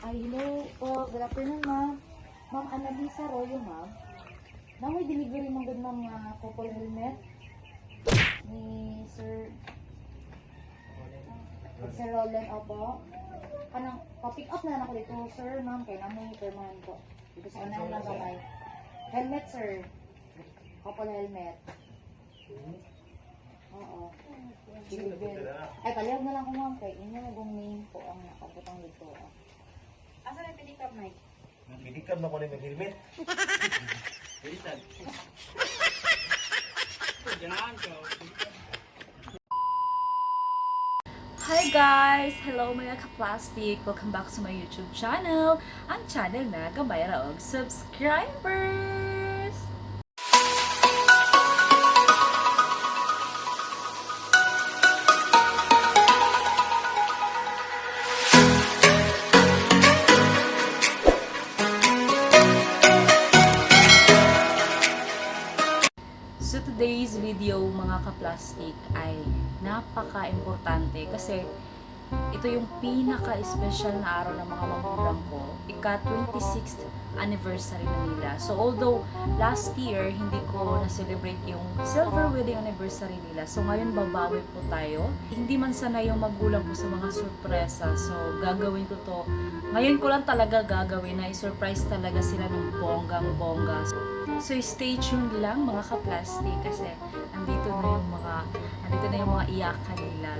Ay, hello po. Good afternoon, ma'am. Ma'am Annalisa Royo, ma'am. Ma'am, may delivery mong good, ma'am, nga couple helmet ni Sir Roland, opo. Kanang, pa-pick up na lang ako dito, sir, ma'am. Kaya namin pirmahan po. Dito sa unahan lang kamay. Helmet, sir. Couple helmet. Oo. Delivery. Ay, palihog na lang ko, ma'am. Kay inyo na name po ang nakabutang dito. Asa na pick up, Mike? Pinikab na ko ni mag-helmet. Hi guys! Hello mga ka-plastic! Welcome back to my YouTube channel, ang channel na gamay ra og subscribers! So today's video, mga ka-plastic, ay napaka-importante kasi ito yung pinaka-special na araw ng mga magulang ko. Ika-26th anniversary na nila. So although last year hindi ko na-celebrate yung silver wedding anniversary nila. So ngayon babawi po tayo. Hindi man sanay yung magulang ko sa mga sorpresa. So gagawin ko to. Ngayon ko lang talaga gagawin na i-surprise talaga sila ng bonggang-bongga. So stay tuned lang, mga ka-plastic, kasi andito na yung mga iyakan nila.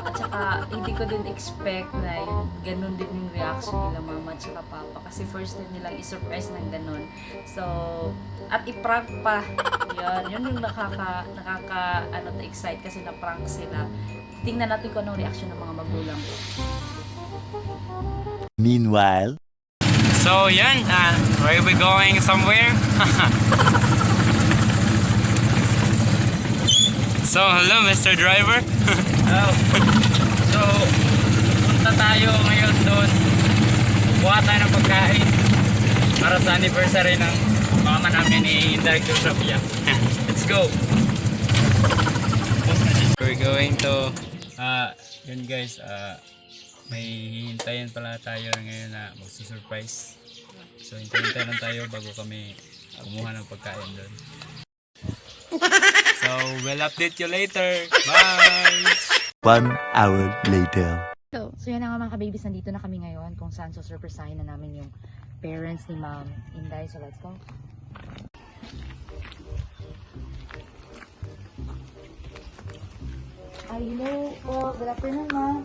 At saka hindi ko din expect na yung ganun din yung reaction nila mama at saka papa kasi first time nilang i-surprise ng ganun. So at i-prank pa. Yun, yun yung nakaka nakaka ano to excite kasi na-prank sila. Tingnan natin kung anong reaction ng mga magulang ko. Meanwhile. So yan, are we going somewhere? So hello, Mr. Driver. Oh. So, punta tayo ngayon doon. Kuha tayo ng pagkain para sa anniversary ng mama namin ni Inday Sofia. Let's go! We're going to, yun guys, may hihintayin pala tayo ngayon na magsusurprise. So hintay-hintay lang tayo bago kami kumuha ng pagkain doon. So we'll update you later. Bye! One hour later. So yun na nga, mga ka-babies, nandito na kami ngayon kung saan susurpresahin na namin yung parents ni Ma'am Inday. So let's go. Ay, hello po. Good afternoon, ma'am.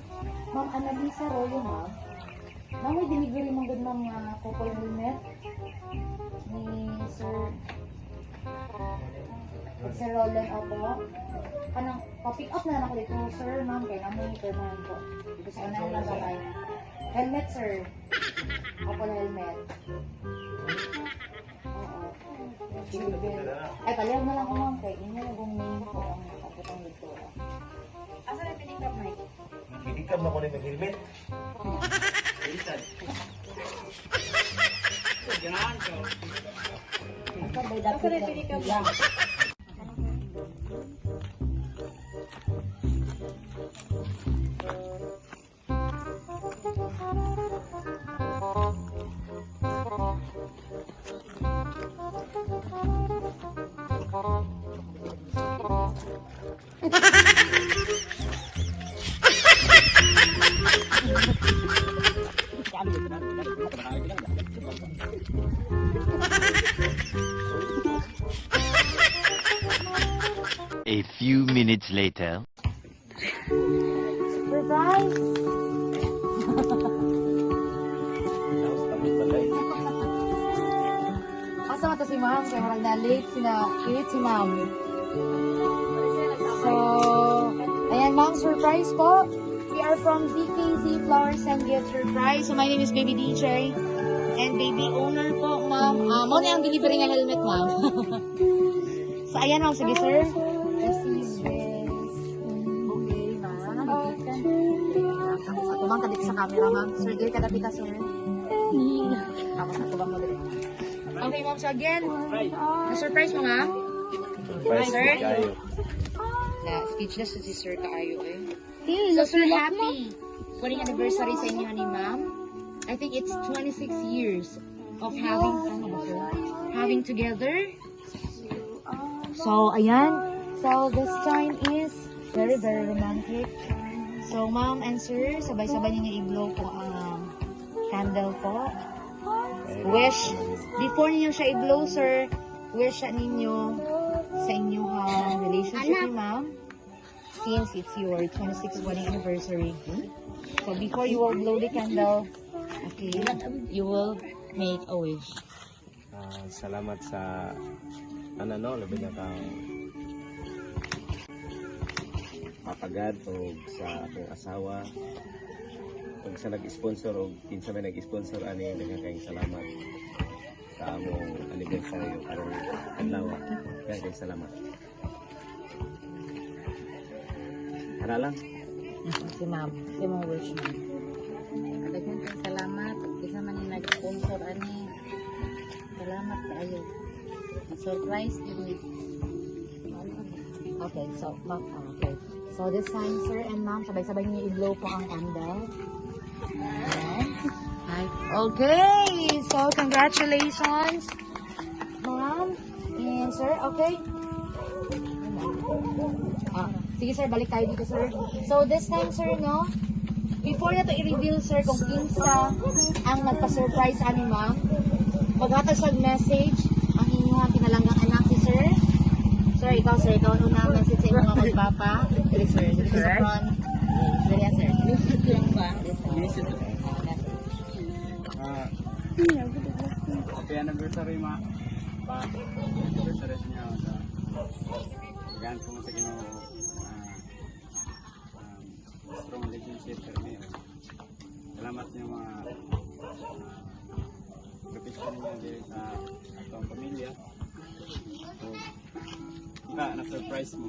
Ma'am Annalisa Royo, ma'am. Ma'am, may delivery mong good, ma'am, nga couple helmet ni Sir Roland, opo. Kanang, pa-pick up na lang ako dito, sir, ma'am. Kaya namin pirmahan po. Dito sa unahan lang kamay. Helmet, sir. Couple helmet. Oo. Delivery. Ay, palihog na lang ko, ma'am. Kay inyo na name po ang nakabutang dito. Asa na pick up, Mike? Pinikab na ko ni mag-helmet. Asa na pick up, Mike? A few minutes later. Surprise! Tapos kami pala eh. Asa man to si ma'am? Kaya marag na late si na late si ma'am. So, ayan ma'am, surprise po. We are from ZKZ Flowers and Gift Surprise. So, my name is Baby DJ and baby owner po, ma'am. Mo na ang delivery nga helmet, ma'am. So, ayan ma'am, sige sir. Receive this. Okay, ma'am. Tapos atubang ka dito sa camera, ma'am. Sir, dili ka dapit ka, sir. Tapos atubang mo dito. Okay, ma'am. So again, na-surprise mo nga? Surprise Sir? na kayo. Na speechless si sir kaayo eh. So sir, happy wedding anniversary sa inyo ni ma'am. I think it's 26 years of having, ano ba to? Having together. So, ayan. So, this time is very, very romantic. So, ma'am and sir, sabay-sabay ninyo i-blow po ang candle po. Wish, before ninyo siya i-blow, sir, wish siya ninyo sa inyong relationship ni ma'am since it's your 26th wedding anniversary. So, before you will blow the candle, okay, you will make a wish. Ah, salamat sa ano no, labi na kang papagad o sa akong asawa o sa nag-sponsor o kinsa may nag-sponsor ani, daghang kayong salamat sa among anniversary karong adlaw. Daghang kayong salamat. Ana lang. Si ma'am, si mong wish, ma'am. Daghang kayong salamat. Kinsa man yung nag-sponsor ani. Salamat kaayo. Surprise din ni. Okay, so, ma'am, ah, okay. So, this time, sir and ma'am, sabay-sabay niyo i-blow po ang candle. Ayan. Hi. Okay, so congratulations, ma'am and sir. Okay. Ah, sige sir, balik tayo dito, sir. So this time, sir, no, before na to i-reveal, sir, kung kinsa ang nagpa-surprise ani ma'am, maghatag siya message ang inyong pinalanggang anak si sir. Sir, ikaw sir, ikaw ang una message sa inyong mga magpapa. Dili sir, dito sa front. Dili sir. Message. Ah, happy anniversary, ma. Pa. Happy anniversary sa inyo. Sa Tagaan po mo sa Ginoo. Strong relationship kami. Salamat sa inyong mga sakripisyo ninyo diri sa atong pamilya. So, ka, na-surprise mo.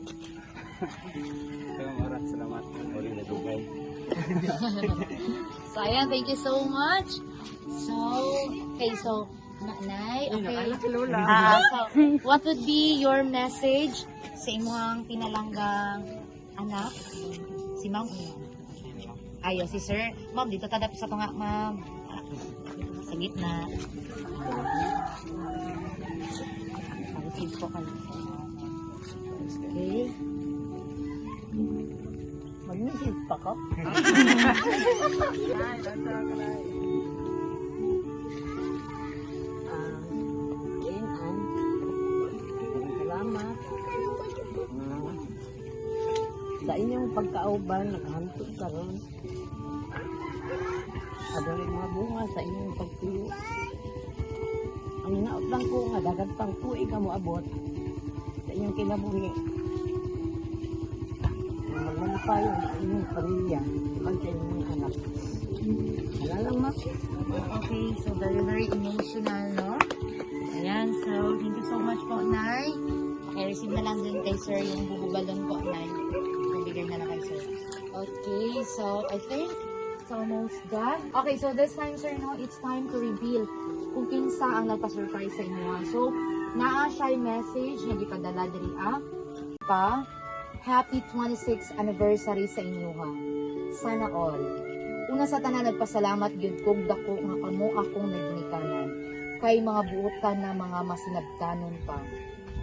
So, oras, salamat. Ori na dugay. So, ayan, thank you so much. So, okay, so, Nay, okay. Ah, so, what would be your message sa imuhang pinalanggang anak? Si ma'am? Ayo, si sir. Ma'am, dito tadap sa tunga, ma'am. Ah, sa gitna. Pa-receive po kayo. Okay. Mag-message pa ko? Ah, yun, Ann. Salamat. Sa inyong pagkauban, nakahantod karon. Adunay mga bunga sa inyong pagtuyo. Ang hinaot lang ko nga dagat pang tuig ka moabot sa inyong kinabuhi. Magmalipay ang inyong pamilya, man sa inyong mga anak. Wala lang, ma. Okay, so very, very emotional, no? Ayan, so thank you so much po, Nay. Okay, receive na lang din kay sir yung bububalon po, Nay. Nabigay na lang kay sir. Okay, so I think it's almost done. Okay, so this time, sir, no, it's time to reveal kung kinsa ang nagpa-surprise sa inyo, ha. So, naa siya message nga gipadala diri ah. Pa, happy 26th anniversary sa inyo ha. Sana all. Una sa tanan, nagpasalamat gyud kog dako nga kamo akong naginikanan. Kay mga buotan na mga masinabtanon pa.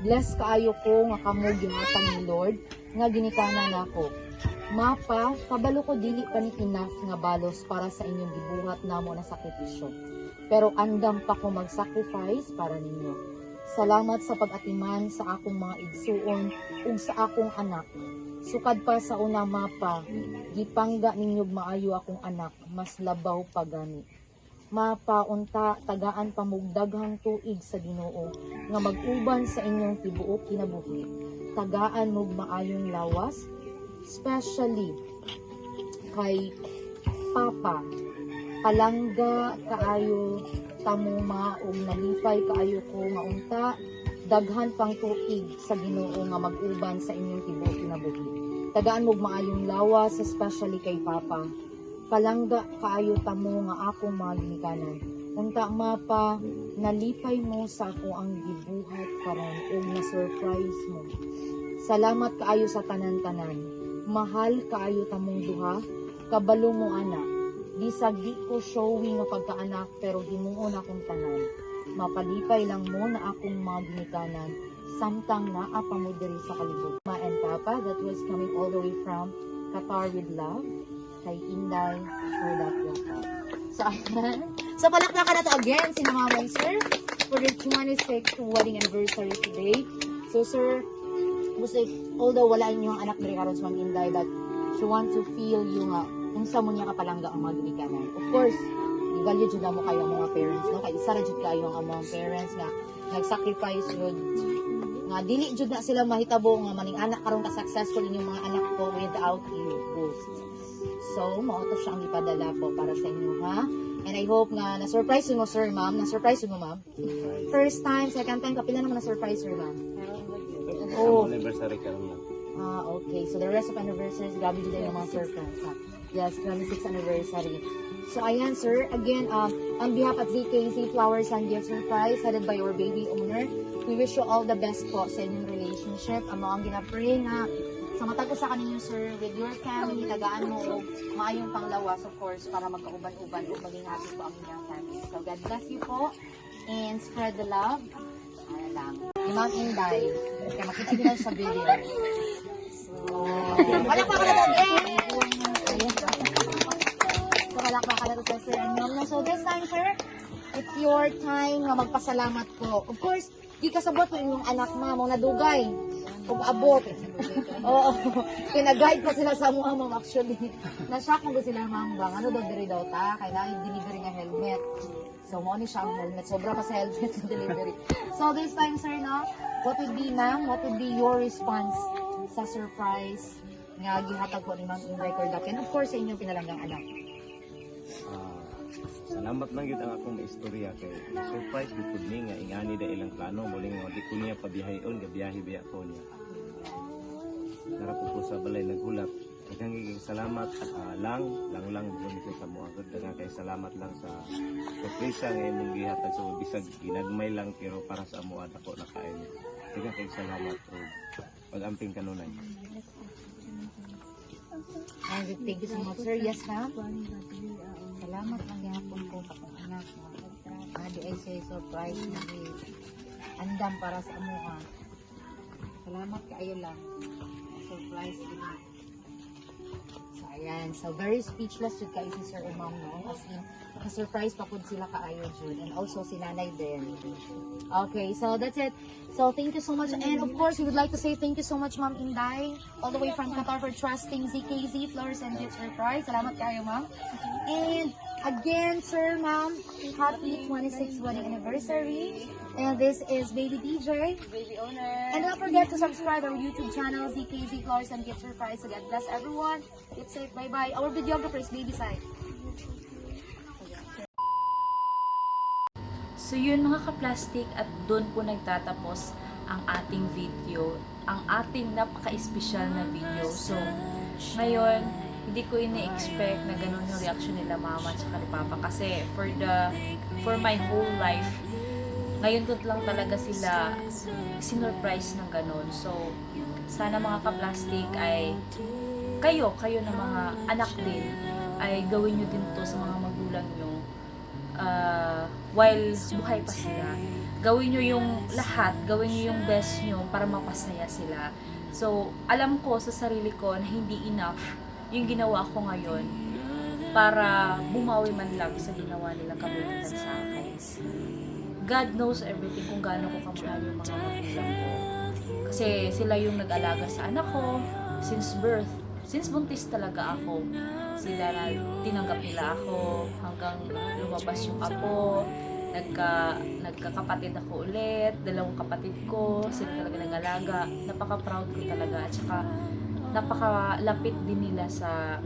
Bless kaayo ko nga kamo gihatag ni Lord nga ginikanan nako. Mapa, kabalo ko dili pa ni enough nga balos para sa inyong gibuhat namo na sakripisyo. Pero andam pa ko mag-sacrifice para ninyo. Salamat sa pag-atiman sa akong mga igsuon ug sa akong anak. Sukad pa sa una, mapa, gipangga ninyo maayo akong anak, mas labaw pa gani. Mapa, unta tagaan pa mog daghang tuig sa Ginoo nga mag-uban sa inyong tibuok kinabuhi. Tagaan mog maayong lawas, especially kay Papa. Palangga kaayo tamo ma ug nalipay kaayo ko nga unta daghan pang tuig sa Ginoo nga mag-uban sa inyong tibuok kinabuhi. Tagaan mog maayong lawas, especially kay Papa. Palangga kaayo tamo nga akong mga ginikanan. Unta mapa, nalipay mo sa ako ang gibuhat karon ug na surprise mo. Salamat kaayo sa tanan-tanan. Mahal kaayo tamong duha, kabalo mo ana. Bisag di ko showy nga pagkaanak, pero himuon akong tanan. Mapalipay lang mo na akong mga ginikanan samtang naa pa mo diri sa kalibot. Ma and Papa, that was coming all the way from Qatar with love kay Inday Cordapia po. So, ayan. So, palakpakan na to again si Mama and Sir for their 26th wedding anniversary today. So, sir, gusto, although wala inyong anak diri karon si Ma'am Inday, but she want to feel yung unsa mo niya kapalangga ang mga ginikanan. Of course, i-value jud mo kayo ang mga parents, no? Kay isa ra jud kayo ang among parents nga nag-sacrifice jud nga dili jud na sila mahitabo nga maning anak karon ka successful inyong mga anak po without you both. So, mao to siya ang gipadala po para sa inyo, ha? And I hope nga na-surprise mo, sir, ma'am. Na-surprise mo, ma'am. First time, second time, kapila naman na-surprise, sir, ma'am? Oh. Anniversary karon lang. Ah, okay. So the rest of anniversaries, grabe din yung mga surprise. Ha? Yes, 26th anniversary. So ayan, sir. Again, on behalf of ZKZ Flowers and Gift Surprise, headed by your baby owner, we wish you all the best po sa inyong relationship. Amo ang ginapray nga sa matag usa kaninyo, sir, with your family, tagaan mo og maayong panglawas, of course, para magkauban-uban ug maging happy po ang inyong family. So God bless you po and spread the love. Ano lang. Ni Ma'am Inday. Kaya makita din sa video. So, palakpakan na to again! Ayan. So, palakpakan na to sa sir and ma'am. No? So, this time, sir, it's your time nga magpasalamat po. Of course, di kasabot mo inyong anak, ma'am, ang nadugay. Ug abot. Oo. Kina-guide pa sila sa mga, ma'am, actually. Na-shock mo sila, ma'am, bang ano daw diri daw ta? Kay na delivery nga helmet. So, mo ni siya ang helmet. Sobra pa sa helmet sa delivery. So, this time, sir, no? What would be, ma'am? What would be your response sa surprise nga gihatag po ni Ma'am Inday Cordap? And of course, sa inyong pinalanggang anak. Ah, salamat lang gyud ang akong maistorya kay surprise gyud pud ni nga ingani da ilang plano muling nga di ko niya pabiyaheon, gabiyahe biya ko niya. Nara po ko sa balay naghulat. Daghang giging salamat lang lang lang mo ni sa mo agad, daghang kay salamat lang sa sorpresa nga imong gihatag sa bisag ginagmay lang, pero para sa amo dako na kaayo. Daghang kay salamat ug pag-amping kanunay. And thank you so much, sir. Yes, ma'am? Salamat lang gihapon ko sa akong anak. Ah, di ay siya surprise na di andam para sa amoa. Salamat kaayo lang. Surprise gid. So, ayan. So, very speechless jud kayo si sir and ma'am, no? As in, naka-surprise pa pud sila kaayo, Jud. And also, si nanay din. Okay, so that's it. So, thank you so much. And of course, we would like to say thank you so much, Ma'am Inday, all the way from Qatar for trusting ZKZ Flowers and Gifts Surprise. Salamat kayo, ma'am. And again, sir, ma'am, happy 26th wedding anniversary. And this is Baby DJ. Baby owner. And don't forget to subscribe our YouTube channel, ZKZ Flowers and Gift Surprise. So God bless everyone. Keep safe. Bye-bye. Our videographer is Baby Sai. So yun, mga ka-plastic, at doon po nagtatapos ang ating video, ang ating napaka-espesyal na video. So ngayon, hindi ko ini-expect na ganun yung reaction nila mama at saka ni papa kasi for my whole life, ngayon ko lang talaga sila sinurprise ng ganun. So sana, mga ka-plastic, ay kayo, kayo na mga anak din, ay gawin nyo din to sa mga magulang nyo while buhay pa sila. Gawin nyo yung lahat, gawin nyo yung best nyo para mapasaya sila. So, alam ko sa sarili ko na hindi enough yung ginawa ko ngayon para bumawi man lang sa ginawa nilang kabutihan sa akin. God knows everything kung gaano ko kamahal yung mga magulang ko. Kasi sila yung nag-alaga sa anak ko since birth. Since buntis talaga ako, sila na tinanggap nila ako hanggang lumabas yung apo, nagkakapatid ako ulit, dalawang kapatid ko, sila talaga nag-alaga. Napaka-proud ko talaga at saka napakalapit din nila sa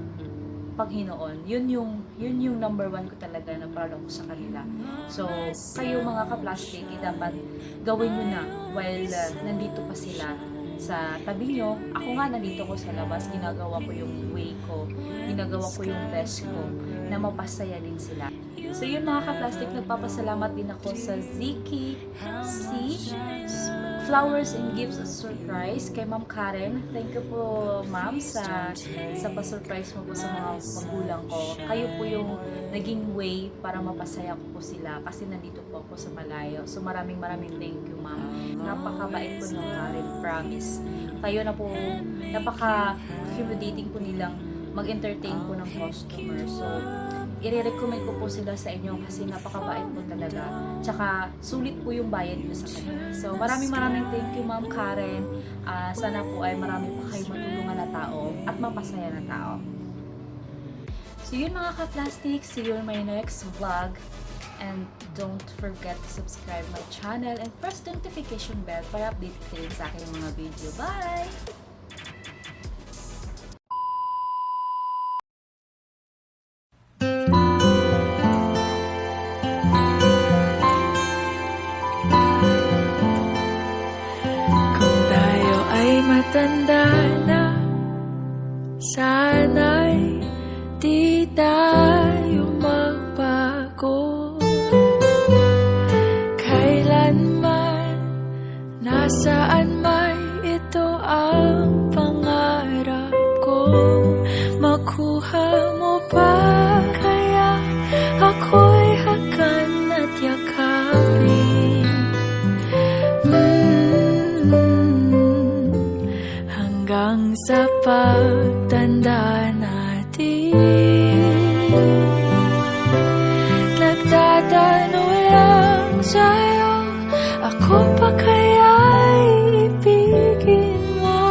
Panginoon. Yun yung number one ko talaga na proud ako sa kanila. So, kayo, mga ka-plastic, eh, dapat gawin nyo na while nandito pa sila sa tabi nyo. Ako nga, nandito ko sa labas, ginagawa ko yung way ko, ginagawa ko yung best ko na mapasaya din sila. So yun, mga ka-plastic, nagpapasalamat din ako sa Ziki C Flowers and Gifts Surprise kay Ma'am Karen. Thank you po, Ma'am, sa pa-surprise mo po sa mga magulang ko. Kayo po yung naging way para mapasaya ko po sila kasi nandito po ako sa malayo. So maraming maraming thank you, Ma'am. Napakabait po ni Ma'am Karen, promise. Kayo na po, napaka-accommodating po nilang mag-entertain po ng customer. So, i-recommend ko po sila sa inyo kasi napakabait po talaga. Tsaka, sulit po yung bayad nyo sa kanila. So, maraming maraming thank you, Ma'am Karen. Sana po ay marami pa kayong matulungan na tao at mapasaya na tao. So, yun, mga ka-plastic. See you in my next vlog. And don't forget to subscribe my channel and press the notification bell para update kayo sa aking mga video. Bye! Kung tayo ay matanda na, sana'y di tayo magbago. Kailanman, nasaan man, ito ang pangarap ko. Makuha mo pa kaya ako'y hakan at yakapin, hanggang sa pagtanda natin. Nagtatanong lang sa'yo, ako pa kaya'y ibigin mo?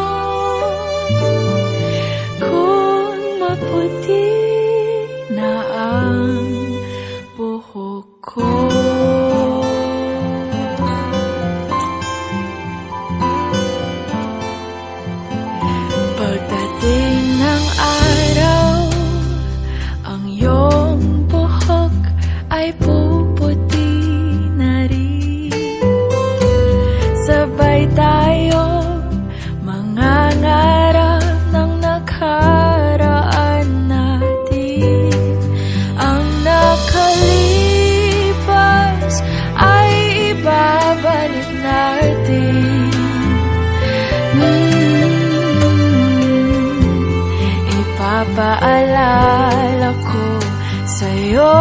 Kung maputi na ang buhok ko. Pagdating ng araw, ang iyong buhok ay puputi na rin. Sabay tayo mangangarap ng nakaraan natin. Ang nakalipas ay ibabalik natin. Ipapaalala ko sa'yo.